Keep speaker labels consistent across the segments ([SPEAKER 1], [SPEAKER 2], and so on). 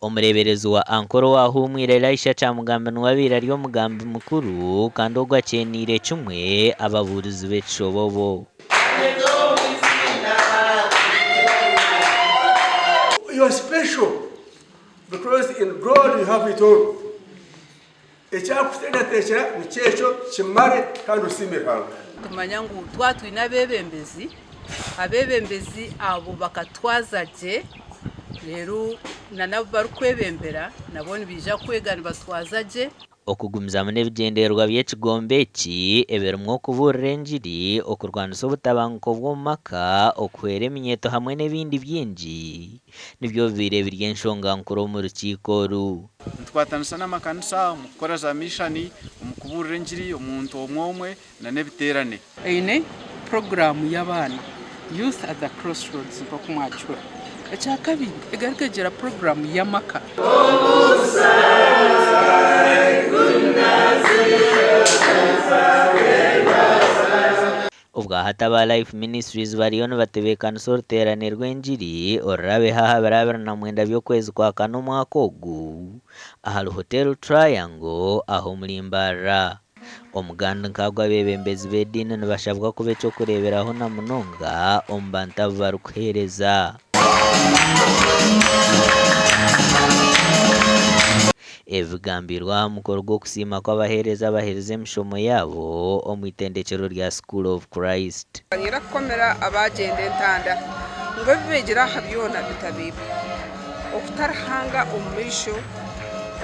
[SPEAKER 1] Omureeberezi wa Ankole owahuumwire Elisha Kyamugambi niwe abaire ari omugambi mukuru kandi ogwo akyeniire kimwe ababuurizi b'ekishobobo.
[SPEAKER 2] You are special because in God you have it all. Ekyakuteekateekyera nikyo ekyo kimare kandi osiime Ruhanga.
[SPEAKER 3] Tumanya ngu twaba twine abeebembezi, abeebembezi abo bakatwaza gye reero n'abu barikwebembera nabo nibaija kwega nibatwaza gye.
[SPEAKER 1] Okugumizamu n'ebigyendererwa by'ekigombe eki ebirimu okubuurira engiri, okurwanisa obutabanguko bw'omu maka, okuhwera eminyeeto hamwe n'ebindi bingi nibyo bibaire biri enshonga nkuru omu rukiiko oru.
[SPEAKER 4] Nitukwatanisa n'amakanisa omu kukora za mishani, omu kubuurira engiri omuntu omwe omwe n'ebiteerane.
[SPEAKER 5] Eine puroguraamu y'abaana, Youth at the Crossroads nk'oku mwakihurira. Ekyakabiri, egaruka egira puroguraamu y'amaka.
[SPEAKER 1] Obwahati aba Life Ministries bariyo nibatebeekanisa oruteerane rw'engiri oruraabeho aha biro 29 by'okwezi kwa kana omwaka ogu ahari Hotel Triangle aha omuri Mbarara. Omuganda nk'agu abeebembezi b'ediini nibashabwa kuba eky'okureeberaho na munonga omu bantu abu barikuheereza. Ebi bigambirwe aha mukoro gw'okusiima kw'abaheereza abaherize emishomo yaabo omu itendekyero rya School of Christ.
[SPEAKER 6] Niinyenda kukomera abaagyenda entanda ngu ebi beegyire aha byona bitabaibwa. Okuta Ruhanga omu maisho,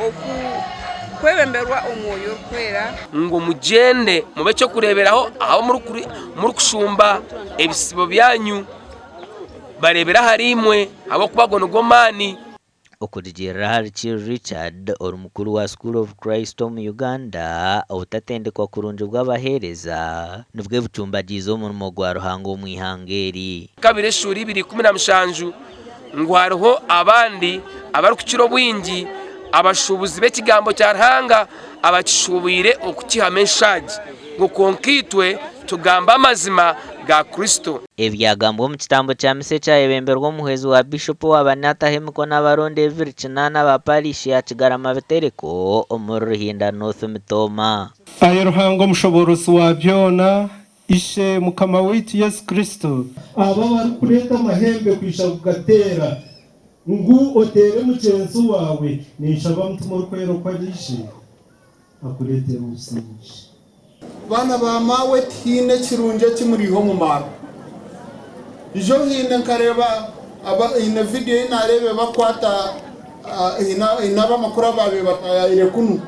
[SPEAKER 6] okwebemberwa Omwoyo Orikwera.
[SPEAKER 7] Ngu mugyende mube eky'okureeberaho ahu murikushumba ebisibo byanyu, bareebere ahariimwe, ahabw'okuba ago nigo maani.
[SPEAKER 1] Okurugiirira ahari Kiiru Richard, ori mukuru wa School of Christ omu Uganda, obutatendekwa kurungi bw'abaheereza nibwo bucumbagiize omurimo gwa Ruhanga omu ihanga eri.
[SPEAKER 7] Kabiri eshuura ibiri 17 ngu hariho abandi abarikukira obwingi abashuubuzi b'ekigambo kya Ruhanga abakishuubwire okukihamu enshaagi, ngu kwonka itwe tugamba amazima ga Kristo.
[SPEAKER 1] Ebi byagambwa omu kitambo kya misa ekyayebemberwa omuhwezi wa Bishopu owaaba naataho emikono abaronda ebibiri kinaana aba Parishi ya Kigarama Bitereko omuri Ruhinda North Mitooma.
[SPEAKER 8] Ai Ruhanga omushoboorozi wa byona, Ishe Mukama waitu Yesu Kristo.
[SPEAKER 9] Abo abarikureeta amahembe kwija kugateera, ngu oteere mugyenzi waawe, ninshaba Mutima Orikwera oku araije akureetere obusingye.
[SPEAKER 10] Baana ba maawe tihaine ekirungi eki muriiha omu maarwa. Ijo haine nkareeba haine vidiyo ei naareeba ebakwata haine ab'amakuru abaabaire bataayaayire kunu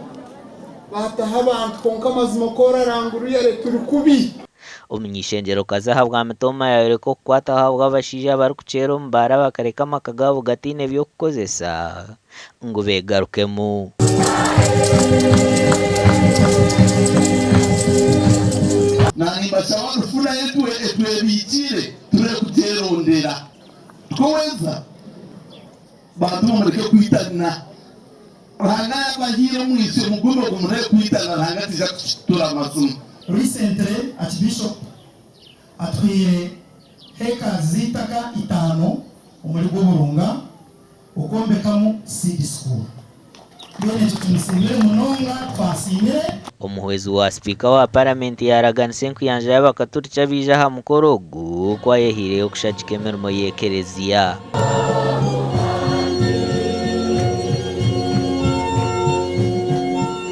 [SPEAKER 10] baataho abantu kwonka amazima ku oraranga oruyare turi kubi.
[SPEAKER 1] Omuny'eishengyero-kazi ahabwa Mitooma yaayoreka okukwataho ahabw'abashaija abarikukyera omu baara bakareka amaka gaabo gataine by'okukozesa ngu beegarukemu.
[SPEAKER 11] Naanimbashaba rufuna etwebiikiire tureke kugyerondera. Tikwo wenza? Bantu mwe mureke kwitana. Ruhanga yaabahaire omwitsyo mugume ogu mureke kwitana Ruhanga taija kututura amazima.
[SPEAKER 12] Recently Archbishop atuhaire hectares z'eitaka itaano omuri Rwoburunga okwombekamu Seed School. Mbwenu ekyo tumusiimire munonga, twasiimire.
[SPEAKER 1] Omuhwezi wa Sipiika wa Paramenti yaaraganisa enkuyanja y'abakaturiki abaija aha mukoro ogu ku ayehaireyo kushagika emirimo y'ekereziya.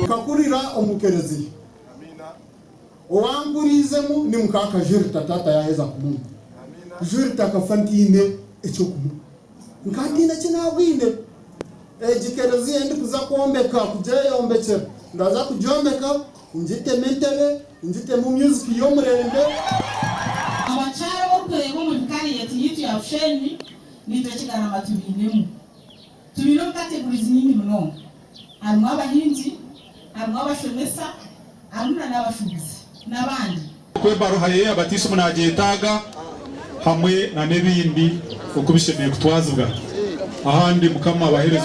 [SPEAKER 10] Nkakurira omu kereziya. Owankuriizemu ni mukaaka Jurita taata yaaheza kumumpa. Jurita akafa ntaine eky'okumuha. Nkaba ntaine ki naabwine. Egi kereziya ei ndikuza kwombeka kugyeyombekyera, ndaza kugyombeka ngitemu entebe, ngitemu music y'omurembe.
[SPEAKER 13] Abakyara abu orikureeba omu vikariyeti yaitu ya Bushenyi naitwe Kigarama tubainemu. Tubaine omu categories nyingi munonga. Harimu abahingi, harimu abashomesa, harimu na n'abashuubuzi n'abandi.
[SPEAKER 14] Oku ebaruha ye ya Batiisimu naagyetaaga hamwe na n'ebindi oku bishemereire kutwazibwa. Ahandi Mukama abaheereze.